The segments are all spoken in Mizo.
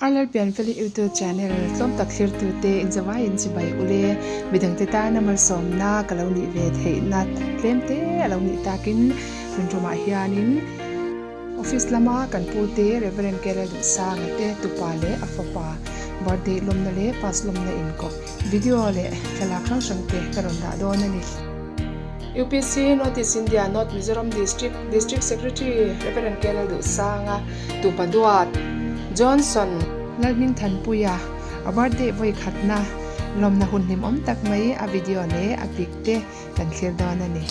Arlalpianfeli YouTube channel tlawm tak thlirtute inzawai in chibai ule midangte tana malsawmna ka lo nih ve theihna tlem te a lo nih takin tun tumah hianin office lama kan pute Reverend Kerel Duhsanga te tupa leh a fapa birthday lawmna leh pass lawmna inkawp video leh thlalak hrang hrang te ka rawn dah dawn a ni. UPC North East India North Mizoram District District Secretary Rev. K Lalduhsanga Tupa Duat Johnson Lalhmingthanpuia a birthday vawi khatna lawmna hun hlimawm tak mai a video leh a pic te kan thlir dawn a ni.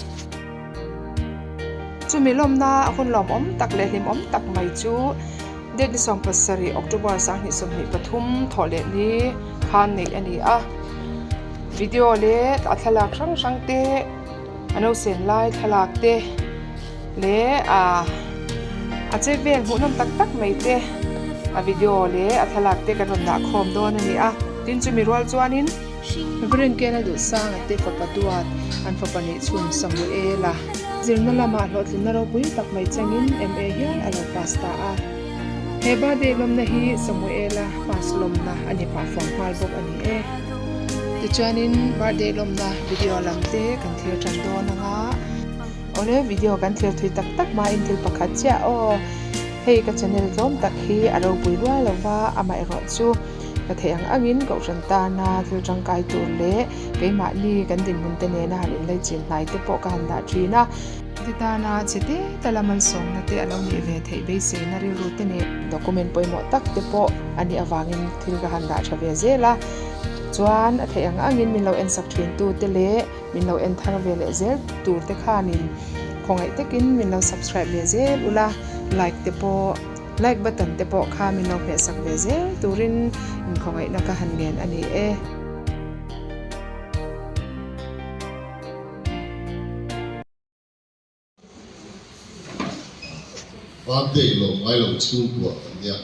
Chumi lawmna hun lawmawm tak leh hlimawm tak mai chu date ni 17 October 2023 thawh leh ni khan neih a ni a. Video leh a thlalak hrang hrang te a no sen lai thlalak te leh ah a che vel hmuhnawm tak tak mai te a video leh a thlalak te kan rawn dah khawm dawn a ni a tin chumi rual chuanin Reverend Kela Duhsanga te fapa duat an fapa nih chhun Samuela zirna lamah hlawhtlinna ropui tak mai changin MA hial a lo pass ta a. He birthday lawmna hi Samuela pass lawmna a ni phah fawm nghal bawk a ni e. Tichuanin birthday lawmna video lam te kan thlir tan dawn ang a. Awle video kan thlir thui tak tak hmain thil pakhat chiah aw. Hei ka channel tlawm tak hi a ropui rual lo va, amaherawh chu ka theih ang angin kohhran tana thil tangkai tur leh keimahni kan dinhmun te nena han inlaichin hnai te pawh ka han dah thin a. Ti tana che te tala malsawmna te a lo nih ve theih beiseina rilru te nen document pawimawh tak te pawh a nih avangin thil ka han dah tha ve zel a, chuan a theih ang angin min lo en sak thin tu te leh min lo en thar ve leh zel tur te khanin khawngaih takin min lo subscribe ve zel ula, like te pawh like button te pawh kha min lo hmeh sak ve zel turin inkhawngaihna ka han ngen a ni e. Birthday lawm ngai lo chhungkua kan nia,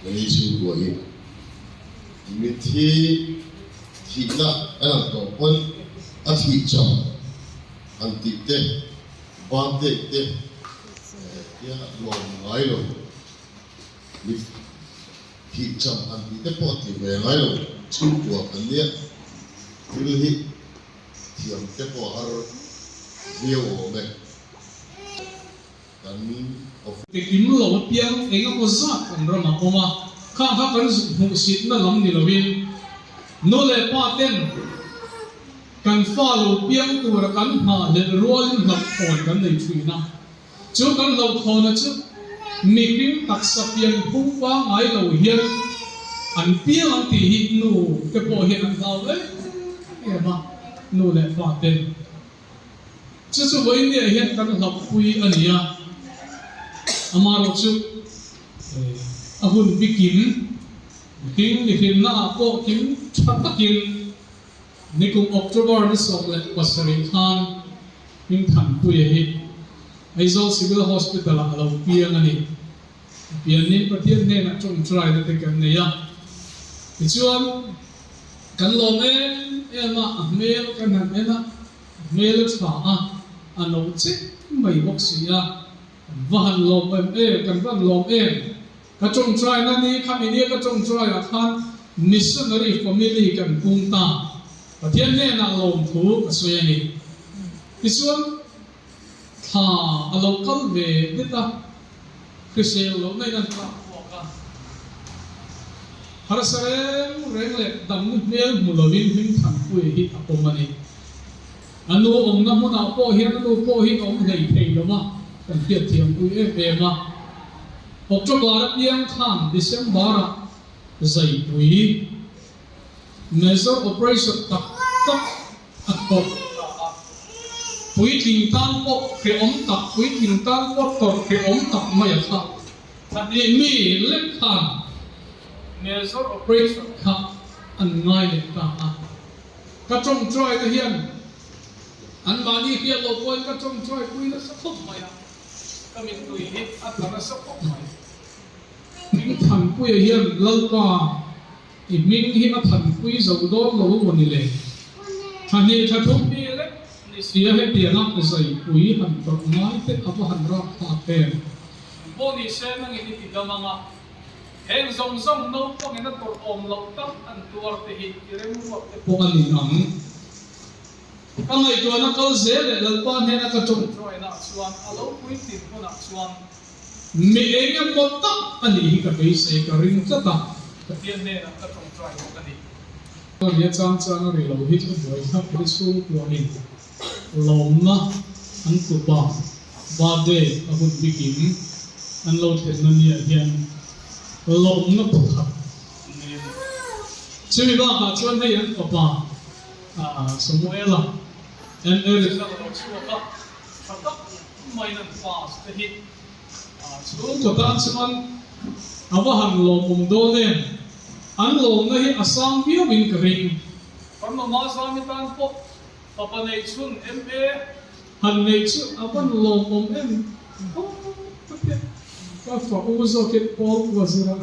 Mani chhungkua hi mitthi thihna a lang tawh pawn a thih cham han tih te birthday te tia lawm ngai lo Thih cham han tih te pawh ti ve ngai lo chhungkua kan nia, thil hi thiam te pawh a har viau awm e. Kan office. Ke kim lo apiang eng emaw zat kan ram a awm a, khang kha kan zuk hmuhsitna lam ni loin nu leh pa ten kan fa lo piang tura kan nghahhlelh rualin hlauhthawn kan nei thin a. Chu kan hlauhthawna chu mihring taksa pian phung pangngai lo hian an piang ang tih hi nu te pawh hian an hlau em em a, nu leh pa ten. Chu chu vawiin hian kan hlauhpui a ni a, amaherawh chu a hun bikim mihring mihrinna ah pawh kim tha takin nikum October ni 17 khan Hmingthanpuia hi Aizawl Civil Hospital-ah a lo piang a ni. A piannin Pathian hnenah tawngtaina te kan nei a. Tichuan, kan lawm em em a, a hmel kan han en a, a hmel a tha a, a no chek mai bawk si a, kan va han lawm em em, kan va han lawm em. Ka tawngtaina ni kha minia ka tawngtaiah khan Missionary family kan pung ta. Pathian hnenah lawmthu ka sawi a ni. Tichuan, thla a lo kal ve det a, hrisel lohna in an tlak kuak a. Harsa reng reng leh damna hmel hmu lovin Hmingthanpuia hi a pawm a ni. A nu awmna hmunah pawh hian a nu pawh hi a awm hlei thei lo va, kan hriatthiampui em em a. October apiang khan December-ah zaipui Major operation tak tak a thawk ta a, puitling tan pawh hrehawm tak, puitling tan pawh tawrh hrehawm tak mai a kha. Thahnih mi lek khan major operation kha an ngai leh ta a. Ka tawngtai te hian anmahni hriat loh pawhin ka tawngtai pui nasa khawp mai a, ka mittui hi a tla nasa khawp mai. Hmingthanpuia hian Lalpa I hming hi a thanpui zo dawn lo maw ni le? Thahnih thathum mi lek ni sia hetianga zaipui han tawrh ngai te a va han rap thlak em? Pawh ni se nangin i ti dam ang a. Heng zawng zawng naupangin a tawrh awm loh tak an tuar te hi i remruat te pawh a ni ang. Ka ngaihtuahna kal zel leh Lalpa hnena ka tawngtaina chuan a lo puitlin hunah chuan mi eng emaw tak a nih hi ka beisei ka ring tlat a, Pathian hnenah ka tawngtai bawk a ni. Nia chang chang a ri lo hi chu buai thlap hi chhungkuahin lawmna an tupa birthday a hun bikin an lo thlenna niah hian lawmna pakhat an nei a ni. Chumi bakah chuan hei an fapa Samuela MA result a lo chhuak a, tha tak maiin an pass te hi chhungkaw tan chuan a va han lawmawm dawn em? An lawmna hi a sang viauin ka ring. Kan mama Zami tan pawh fapa neih chhun MA han neih chu a van lawmawm em? Aw ka ti a, ka fa u zawkin Paul Wazira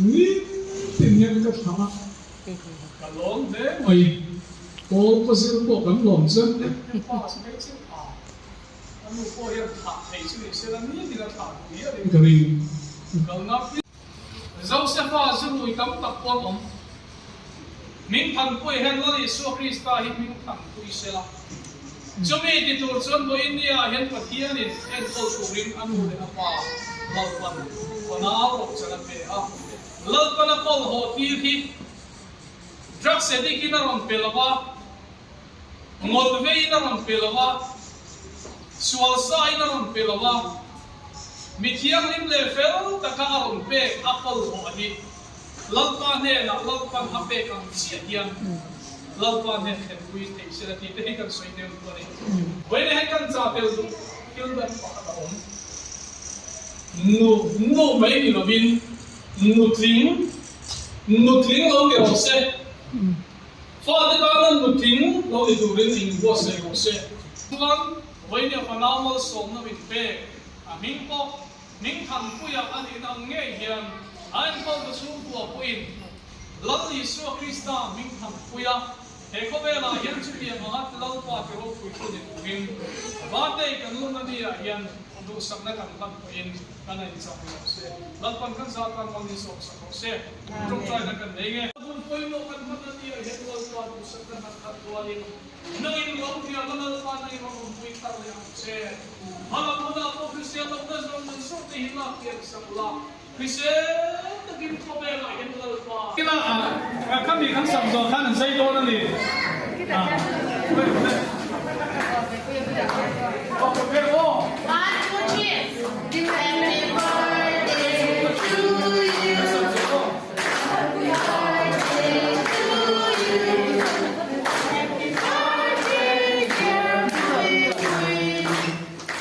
Nitin hian ka thlah a, ka lawm hle mai. Pawl ka zir pawh kan lawm chuan em em pass phei chu a, ka nu pawh hian thlah thei chu ni sela nitin a thlah duh hialin ka ring. Kalna piang Josefa zurui tam tak pawh an awm. Hmingthanpui hian Lal Isua Krista hi hmingthanpui sela. Chumi ti tur chuan vawiin nia hian Pathianin enkawl turin a nu leh a pa Lalpan fanau rawh chan a pe a. Lalpan a kawl haw tir hi drugs addict in a rawn pe lo va, ngawlh veiin a rawn pe lo va, sual sa in a rawn pe lo va, mi thianghlim leh fel taka a rawn pek a kawl haw hi Lalpa hnenah Lalpan a pek ang chiah hian Lalpa hnen thlenpui theih se la tih te hi kan sawi deuh duh a ni. Vawiin hian kan cha tel duh thil dan pakhat a awm. Nu nu mai ni lovin nutling nutling lo ni rawh se. Fate tana nutling lo ni turin inbuatsaih rawh se. Chuan vawiin a fanau malsawmna min pek a hming pawh Hmingthanpuia a nihna ang ngei hian a enkawltu chhungkua pawhin Lal Isua Krista Hmingthanpuia he khawvelah hian chutiang anga Lalpa ti ropuitu ni turin birthday kan lawm a niah hian duhsakna kan hlan pawhin kan a inchak rawh se. Lalpan kan zah tan mal insawmsak rawh se. Tawngtaina kan nei nge. Hun pawimawh kan hman a niah hian Lalpa duhsakna hlan khat rualin Nangin ro tiang a Lalpa nangin rawn awmpui thar leh ang che. Hmalam hunah pawh Hrisel lohna zawng nun zawk te hi lak pian sak la, hrisel takin khawvelah hian Lalpa. Kila ah khami kan sak zawh khan an zai dawn a ni. One, two, three. Happy birthday to you. Happy birthday to you. Happy birthday dear Pui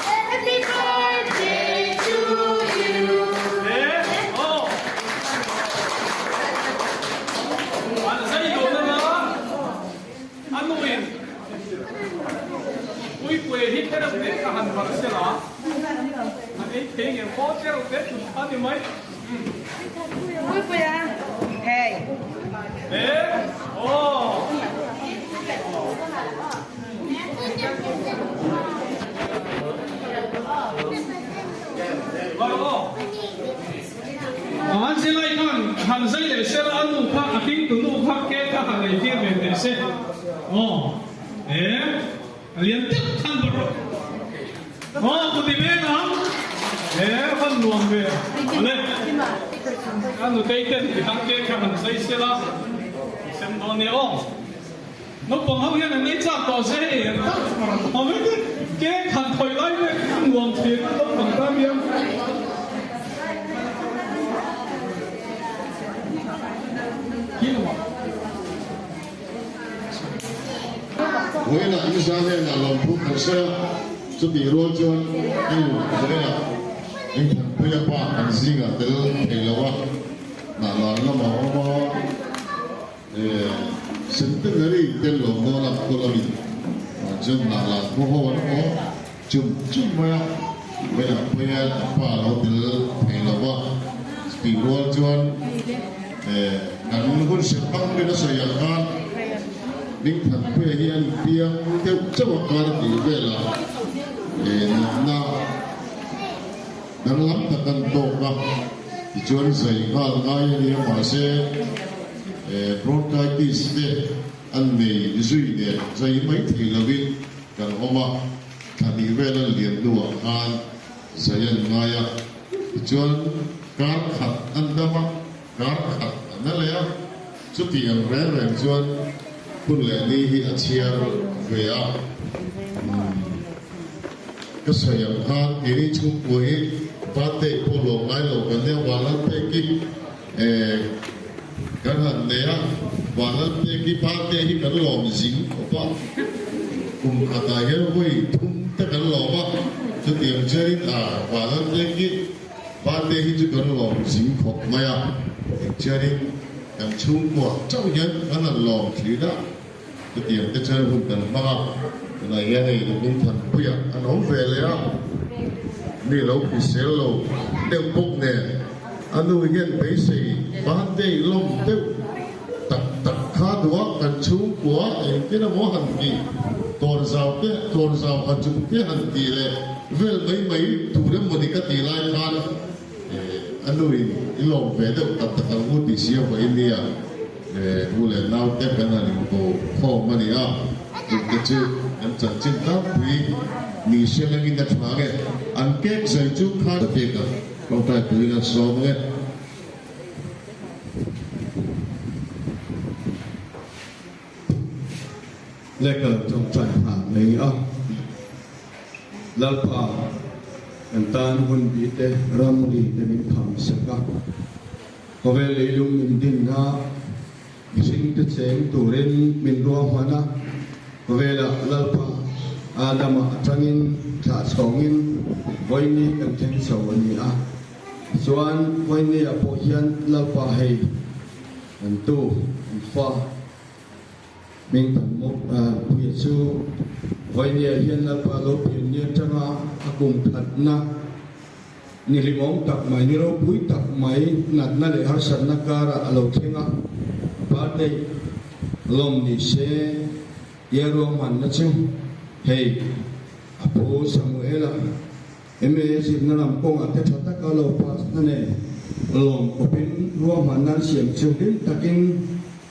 Happy birthday to you. An zai dawn a nia, a nuin Puipuia hi thereuh te ka han barh sela, an ei thei ngem aw thereuh te tun kha ni mai. Puipuia hei. E aw. An zilai khan han zai leh se la a nu kha a hring tu nu kha ke kha han ei tir ve teh se aw e a lian deuh khan bar rawh aw kuti veng ang e van nuam ve ale a nutei ten ti khan ke kha han zai se la sem dawn nia aw. Naupang ho hian an ei chak tawh se hei an tak awm e ke khan khawih lai mek nuam thei ang naupang tan hian. Vawiinah Israel hnenah lawmthu kan sawi a, chutih rual chuan hei vawiinah Engthanpuia pa kan zingah tel thei lo a, hnahlan lamah a awm a. Centenary tel lo dawn a kawlamin chuan hnah lah khaw ho an awm chum chum mai a, vawiah pawhin a pa a lo tel thei lo va, tih rual chuan kan hun hrilh hmang rin a sawi ang khan Hmingthanpuia hi an piang deuh chauh a kar tih velah natna. Danglam tak an tawk a, tichuan zai nghal ngai a nia mahse bronchitis te an nei zui nen zai mai thei lovin kan awm a, thla hnih vel an lian hnuah khan zai an ngai a, tichuan kar khat an dam a, kar khat an la leh a, chuti ang reng reng chuan hun leh ni hi a chhiar ve a. Ka sawi ang khan keini chhungkua hi birthday pawh lawm ngai lo kan nia, Vanlalpeki kan han nei a, Vanlalpeki birthday hi kan lawm zing khawp a, kum khatah hian vawi thum te kan lawm a, chutiang chuanin Vanlalpeki birthday hi chu kan lawm zing khawp mai a, engchuanin kan chhungkua chauh hian kan han lawm thin a. Chutiang te chuan hun kan hmang a, tunah hian hei Lungthanpuia an awm ve leh a, mi lo hrisel lo deuh bawk nen a nu hian beisei birthday lawm deuh tak tak kha duh a, kan chhungkua engtin emaw han tih tawn zau te tawn zau ha chung te han tih leh vel mai mai tur emaw ni ka tih lai khan a nu in i lawm ve deuh tak tak ang u tih si a vawiin nia. U leh naute kan han inko khawm a ni a, tute chu kan chanchin tlangpui ni hre lengin a tha nge, an cake zai chu kha pek a tawngtai turin an sawm nge. Lehkha lo tawngtai nghal mai a, Lalpa kan tan hun bite ramri te min kham sak a. Khawvel leilung min dinna mihringte cheng turin min ruahman a, khawvelah Lalpa Adama atangin thlah chhawngin vawiini kan thleng chho a ni a. Tichuan vawiini-ah pawh hian Lalpa hei kan tu, kan fa, hming kan puia chu vawiini-ah hian Lalpa lo pian ni atanga a kum thatna, Ni hlimawm tak mai, ni ropui tak mai natna leh harsatna karah a lo thleng a, birthday lawm ni se tia ruahmanna chu hei a pu Samuela MA zirna lam kawngah te tha taka lo pass na nen lawm kawpin ruahmanna an siam chu hlim takin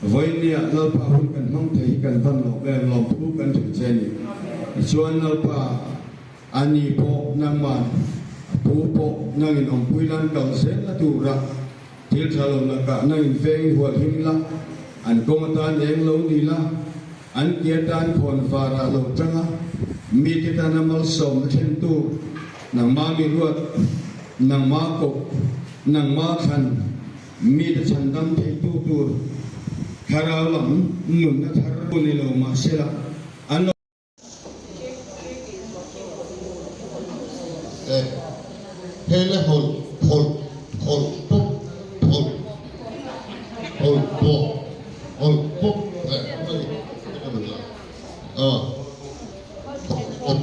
vawinia Lalpa hun kan hmang thei hi kan van lawm em, lawmthu kan hrilh che a ni. Tichuan Lalpa. A ni pawh nangman, a pu pawh nangin awmpui lan kal zel la tura thil tha lo lakah nangin veng hual him la, an kawng atan eng lo ni la, an ke atan khawn varah lo tang a, mite tana malsawmna thlentu nangma mi ruat, nangma kawp, nangma thlan, mite chhandam theitu tur thlarau lam nunna thar ni lo mahsela an lo. E Hei le hawlh hawlh hawlh pawp hawlh hawlh pawh hawlh pawp eh hei ka duh la aw hawlh pawp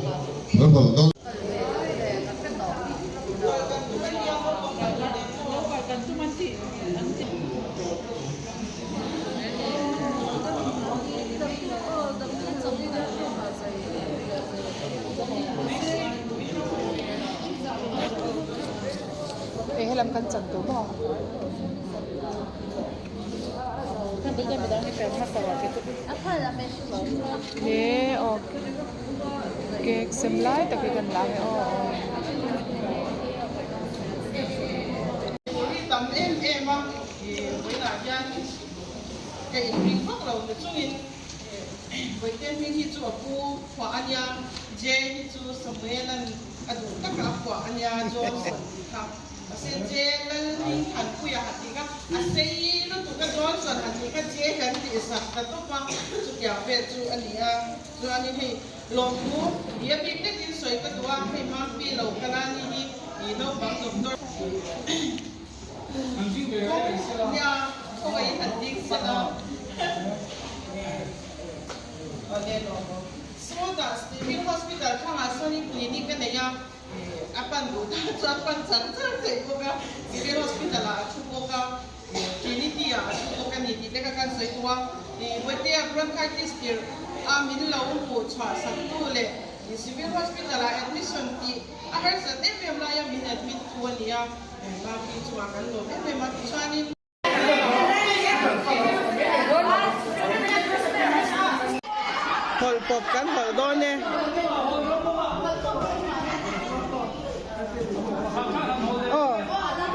kan hawlh dawn. Hei helam kan chan tawh maw? He aw cake sem lai tak hi kan la ang e aw. Ka inring vak lo na chungin Bawihte hming hi chu a pu phuah a nia, Jay hi chu Samuel-a'n a duh taka a phuah a nia, Johnson tih kha. Mahse Jay Lalhmingthanpuia han tih kha a sei lutuk a, Johnson han tih kha Jay kan tih sak ta tawp a, chutiang vel chu a ni a. Chuanin hei lawmthu bia bik takin sawi ka duh a, hei Mampi lo Kalani hi naupang doctor. Nia, khawiin an ding sel a. Sawtah Civil Hospital thlangah sawnin clinic a nei a, a pan duh tan chuan pan char char theih bawk a, Civil Hospital ah a thu bawk a, Trinity ah a thu bawk a ni tih te kha kan sawi tawh a. Bawihtea bronchitis tirh a min lo hmuh chhuah sak tu leh. Civil Hospital ah admission tih a harsat em em laia min admit thu a ni a, Maki chungah kan lawm em em a, tichuanin. Hawlh pawp kan hawlh dawn e. Aw,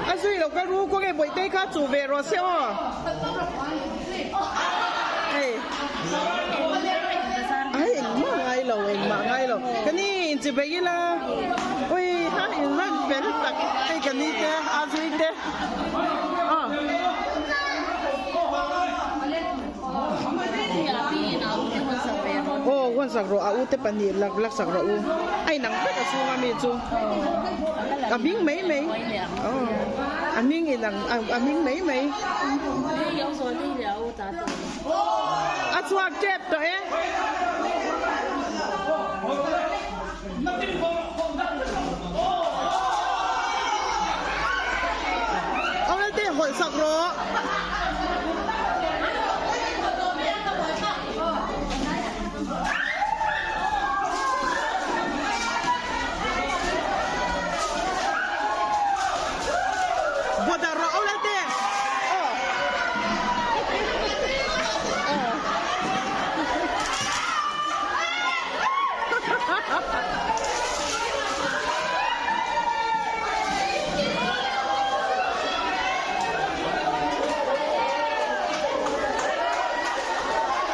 a zui lo ka ru kawng e Bawihtei kha chu ve rawh se aw. Hei. Ai engmah ngai lo engmah ngai lo. Ka ni inchi bei ila. Ui ha in run fel tak hei ka ni te a zui te. Aw. Aw huan sak rawh a u te pahnih lak lak sak rawh u a inang vek a chhunga mi chu a hming mai mai aw a hming inang a hming mai mai a chhuak tep tawh e. Awlte hawlh sak rawh. Bawdar rawh Awlte. Aw. Aw.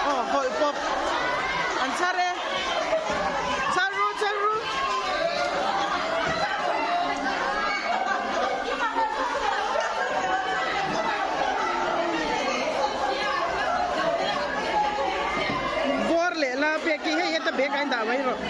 Aw hawlh pawp an chhar e chhar ru chhar ru. Bawr leh la pek hi hei heta bag ah in dah mai rawh.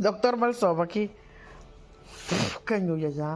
Doctor Malsawma khi ka nuih a za.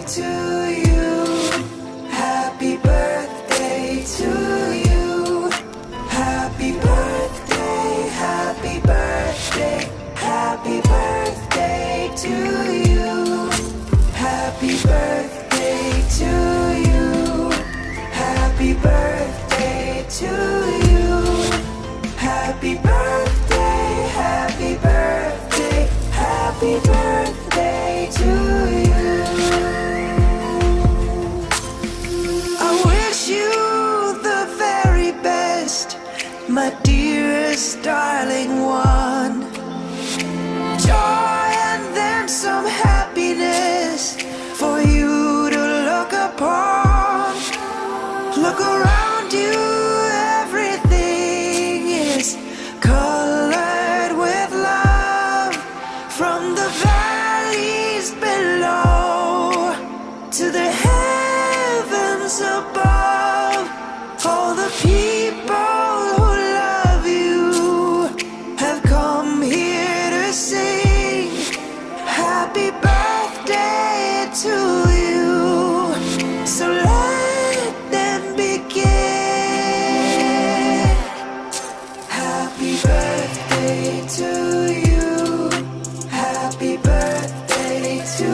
to you. Happy birthday to you. Happy birthday, happy birthday, happy birthday to you. Happy birthday to you. Happy birthday to you. Happy birthday, happy birthday, happy birthday to you. I wish you the very best, my dearest darling one. Joy and then some happiness for you to look upon. Look around you, everything is colored with love. From the valleys below to the heavens above, all the people who love you have come here to sing happy birthday to you. So let them begin. Happy birthday to you. Happy birthday to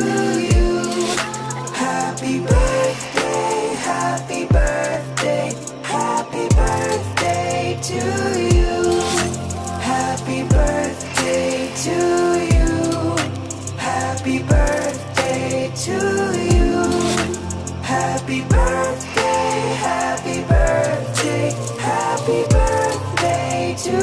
you. Happy birthday, happy birthday, happy birthday to you. Happy birthday to you. Happy birthday to you. Happy birthday, happy birthday, happy birthday to